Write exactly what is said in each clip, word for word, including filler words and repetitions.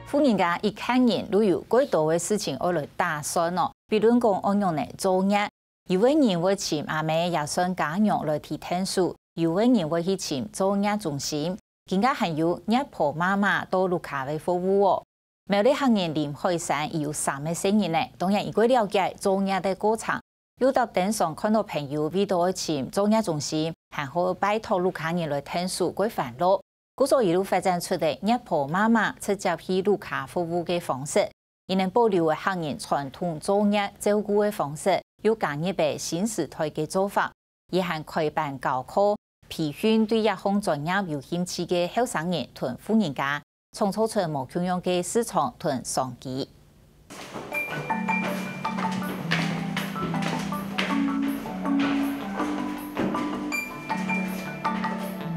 婦人家一家人都有蓋多个事情愛來打算哦，比論講愛仰般來做月，有个人會尋阿姆也算家娘來替𢯭手，有个人會去尋做月中心，今下還有月婆媽媽到屋下个服務哦。苗栗客人林海山佢有三个細人呢，當然佢蓋了解做月个過程，又搭等上看到朋友為著愛尋做月中心，還好拜託屋下人來𢯭手蓋煩惱。 故所一路發展出个月婆媽媽直接去屋下服務个方式，佢能保留个客人傳統做月照顧个方式，又加入个新時代个做法，佢還開辦教課，培訓對這項專業有興趣个後生人同婦人家，創造出無共樣个市場同商機。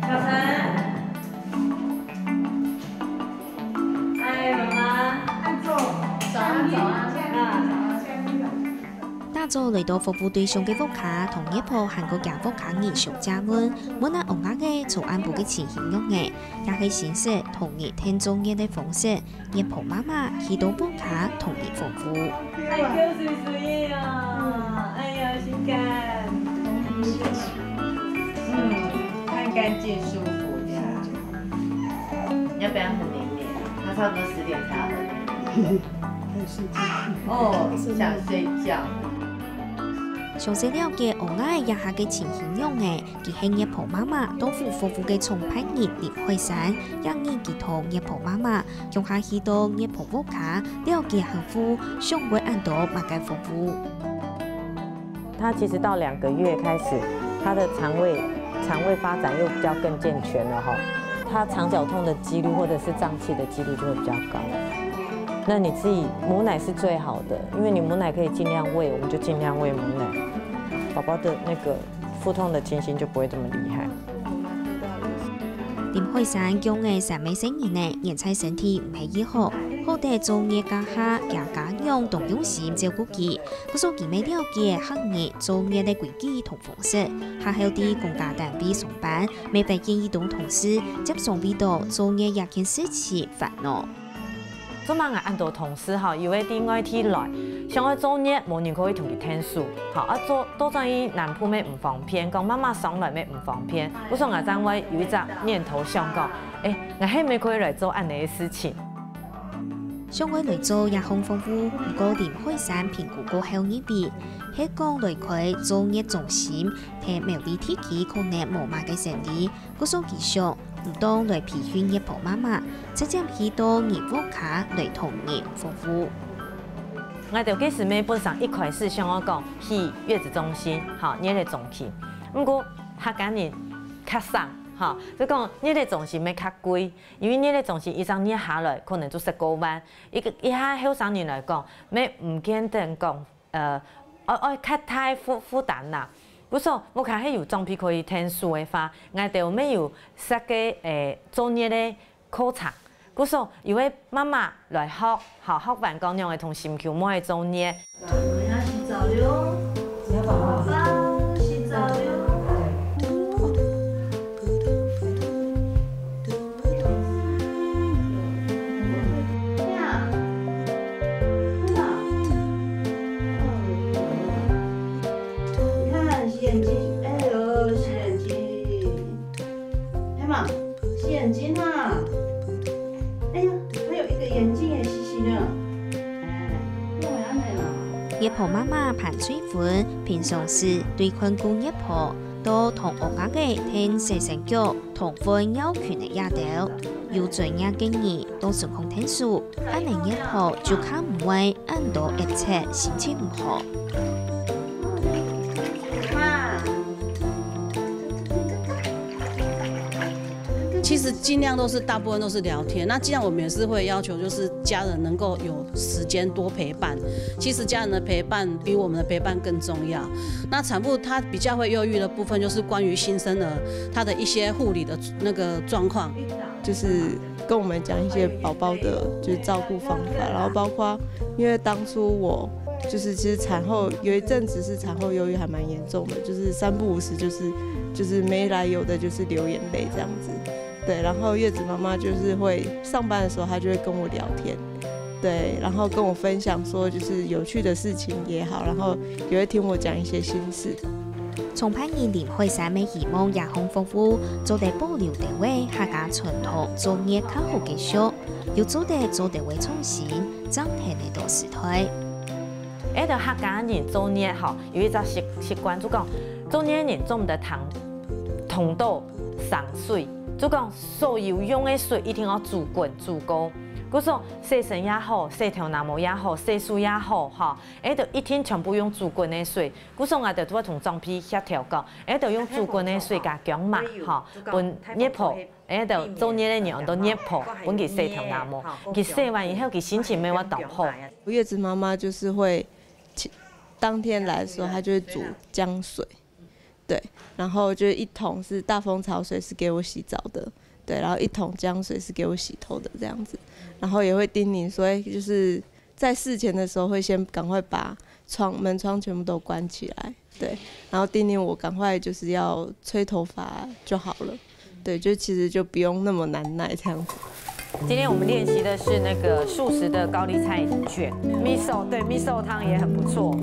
早安。哎，媽媽。早安，早安。啊。打早來到服務對象个屋下，同月婆還過厥屋下人相借問，問下𠊎个昨暗晡个情形仰仔，也係新式同日𢯭做月个方式， 月婆媽媽去到屋下同你服務。哎，夠水水啊！哎呀，心肝。嗯，看干净舒服的。要不要很灵敏？他差不多十点才要喝。哦，想睡觉。詳細了解𠊎个這下个情形仰仔， 佢係月婆媽媽到府服務个創辦人林海山，也認佢同月婆媽媽共下去到月婆屋下，了解客戶想愛恁多麼个服務。他其实到两个月开始，他的肠胃，肠胃发展又比较更健全了哈。他肠绞痛的几率或者是胀气的几率就会比较高。那你自己母奶是最好的，因为你母奶可以尽量喂，我们就尽量喂母奶，宝宝的那个腹痛的情形就不会这么厉害。林海山講个三个細人仔，現在身體毋係異好，好得做月該下，厥家娘當用心照顧佢，故所佢乜了解客人做月个規矩同方式，下後在公家單位上班，乜會建議同同事接上為著做月這件事情煩惱。 做麼个恁多同事吼，有个在外地來，想愛做月，無人可以同佢𢯭手，吼，啊做，倒轉去南部乜毋方便，講媽媽上來乜毋方便，故所𠊎正會有一隻念頭想講，欸，𠊎係毋係可以來做恁呢个事情？想愛來做這項服務，毋過林海山評估過後認為，係講來開做月中心，在苗栗地區可能無麼个生理， 故所佢想，毋當來培訓月婆媽媽，直接去到人屋下來同人服務。𠊎兜其實乜本身一開始想愛講去月子中心，吼，月个中心。毋過客家人較省，吼，就講月个中心乜較貴，因為月个中心一隻月下來可能就十過萬，一個，一下後生人來講，乜毋見得講 呃，愛，愛較大負，負擔啦。故所屋下係有長輩可以𢯭手个話，𠊎兜乜有設計，欸，做月个課程。故所有个媽媽來學，吼，學完講仰仔同心臼妹仔做月。媽媽要洗澡了，爸爸洗澡了。 你看，洗眼睛，哎呦，洗眼睛，哎妈，洗眼睛啊！哎呀，还有一个眼睛也洗洗呢。哎，用了没啦？月婆妈妈潘翠芬，平常时对看顾月婆，到同屋下个添洗身脚、同换尿裙个夜头，有专业个人到身边添手，恁呢月婆就较毋会 恁多一切心情毋好。其实尽量都是，大部分都是聊天。那尽量我们也是会要求，就是家人能够有时间多陪伴。其实家人的陪伴比我们的陪伴更重要。那产妇她比较会忧郁的部分，就是关于新生儿她的一些护理的那个状况。就是跟我们讲一些宝宝的，就是照顾方法，然后包括，因为当初我就是其实产后有一阵子是产后忧郁还蛮严重的，就是三不五时就是，就是没来由的，就是流眼泪这样子。对，然后月子妈妈就是会上班的时候，她就会跟我聊天，对，然后跟我分享说就是有趣的事情也好，然后也会听我讲一些心事。創辦人林海山也希望這項服務做得保留這位客家傳統作業較好个俗，又做得做得會創新，正聽得到時代。這个客家人作業吼，有一隻習習慣，就講作業人做毋得通通到省水，就講所有用个水一定要煮滾煮過。故所洗身也好，洗頭那毛也好，洗手也好，吼，這个一定全部用煮滾个水。故所𠊎兜都會同長輩協調講，這个用煮滾个水加薑嫲，吼，分熱婆，這个作業个人安到熱婆，分佢洗頭那毛，佢洗完以後佢心情乜會當好。月子妈妈就是会，当天来的时候，她就会煮姜水，对，然后就一桶是大蜂巢水，是给我洗澡的，对，然后一桶姜水是给我洗头的这样子，然后也会叮咛说，哎，就是在事前的时候会先赶快把窗门窗全部都关起来，对，然后叮咛我赶快就是要吹头发就好了，对，就其实就不用那么难耐这样子。今天我们练习的是那个素食的高丽菜卷，miso，对，miso汤也很不错。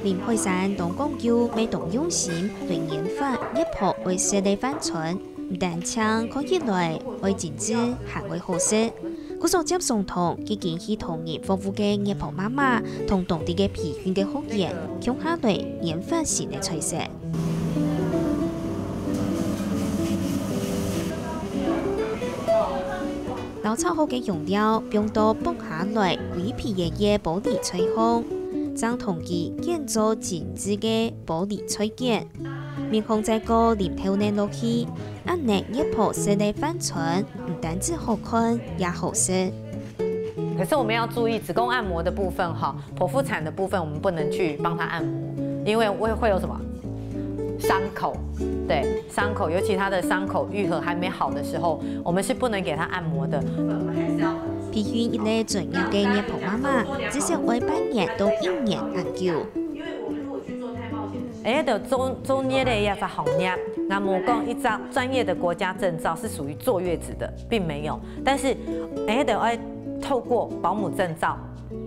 林海山當講究，乜當用心，對研發熱婆愛食个飯餐，毋單淨看起來愛精緻，還愛好食。故所接上堂，已經係同仁服務个熱婆媽媽，同當地个培訓个學員，共下來研發新个菜色。 摎炒好个用料放到剝下來歸皮个玻璃菜項，正同佢捲做精緻个玻璃菜捲。面項再過淋豆奶落去，恁呢熱婆食个飯餐，毋單止好看，也好食。可是我们要注意子宫按摩的部分哈，剖腹產的部分我们不能去帮她按摩，因为会会有什么伤口，对，伤口，尤其她的伤口愈合还没好的时候，我们是不能给她按摩的。培訓一个專業个熱婆媽媽，至少愛半年到一年恁久。哎，就做做熱个一个行业，那么讲一张专业的国家证照是属于坐月子的，并没有。但是，哎，就要透过保姆证照，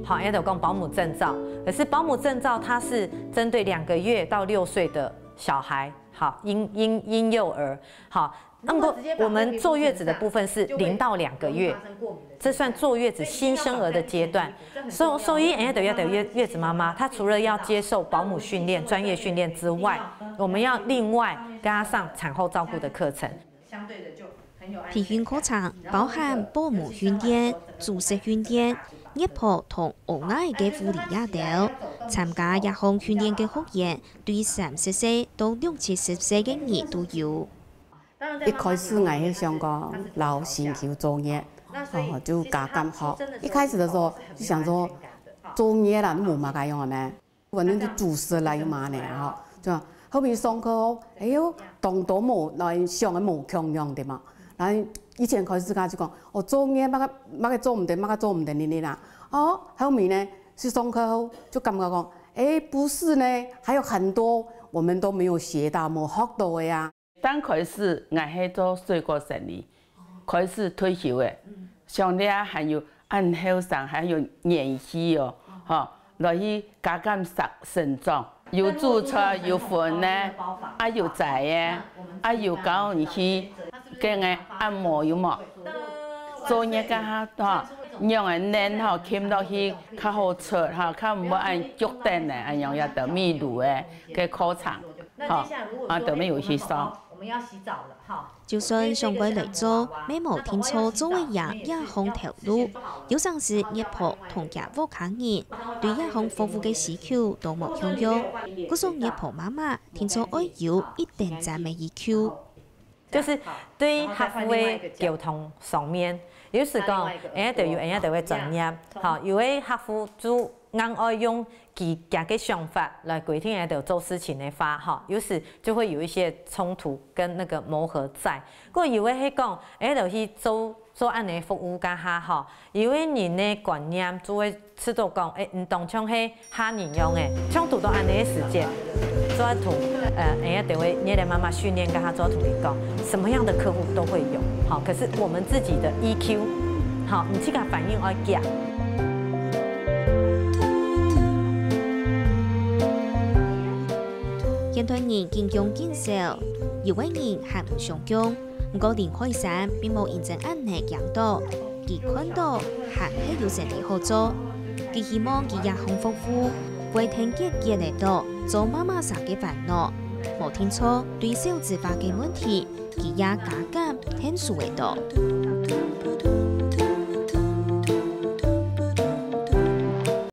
好，哎，就讲保姆证照。可是保姆证照它是针对两个月到六岁的小孩，好，婴婴婴幼儿，好。那么我们坐月子的部分是零到两个月，这算坐月子新生儿的阶段。所所以，哎，等于等于月子妈妈，她除了要接受保姆训练、专业训练之外，我们要另外跟她上产后照顾的课程。培训课程包含保姆训练、主食训练、热婆同嬰儿个护理也兜。參加這項訓練个學員，對三十歲到六七十歲个人都有。一開始𠊎係想講摎心臼作業，哦，就加減學。一開始的時候就想說，作業啦，無麼个用个咩。 反正就煮食啦，又嘛呢吼，就後面上課吼，哎喲，當多無來想个無共樣个嘛。然後以前開始佢就講，哦，作業麼个麼个做毋得，麼个做毋得，你你啦。哦，後面呢，去上課後就感覺講，哎，不是呢，還有很多我們都沒有學到、無學到个呀。 當開始𠊎係做水果生理，開始退休个，像這還有恁後生，還有元氣哦，吼，來去加減食生長，有煮菜，有分呢，啊有摘个，啊有教人去跟个按摩有無？作業該下吼，讓人練吼，勤落去較好出吼，較毋會恁腳等呢，恁樣也得迷路个个課程。 好，啊，都沒有去上。就算想愛來做，乜無定著做會贏這項頭路。有成時熱婆同厥屋下人對這項服務个需求都無共樣，故所熱婆媽媽定著愛有一定站个依靠。就是對客戶个溝通上面，有時講，哎，就有哎，就會專業，好，有个客戶就 硬愛用佢厥个想法來規定𠊎兜做事情个話，吼，有時就會有一些衝突跟那個磨合在。過有个係講，哎，就去做做恁呢服務該下吼，有个人个觀念就會試著講，哎，毋當像係客人樣个，衝突到恁呢个時節。做得同呃，人家等于你的妈妈训练，跟他做得同你讲，什么样的客户都会有，好，可是我们自己的E Q，好，你这个反应要讲。現代人緊強緊瘦，有个人還毋想降，毋過林海山並無因為恁呢驚到，佢看到還係有生理好做。佢希望佢這項服務會聽見見得到做媽媽儕个煩惱，無定著對少子化个問題，佢也加減聽受得到。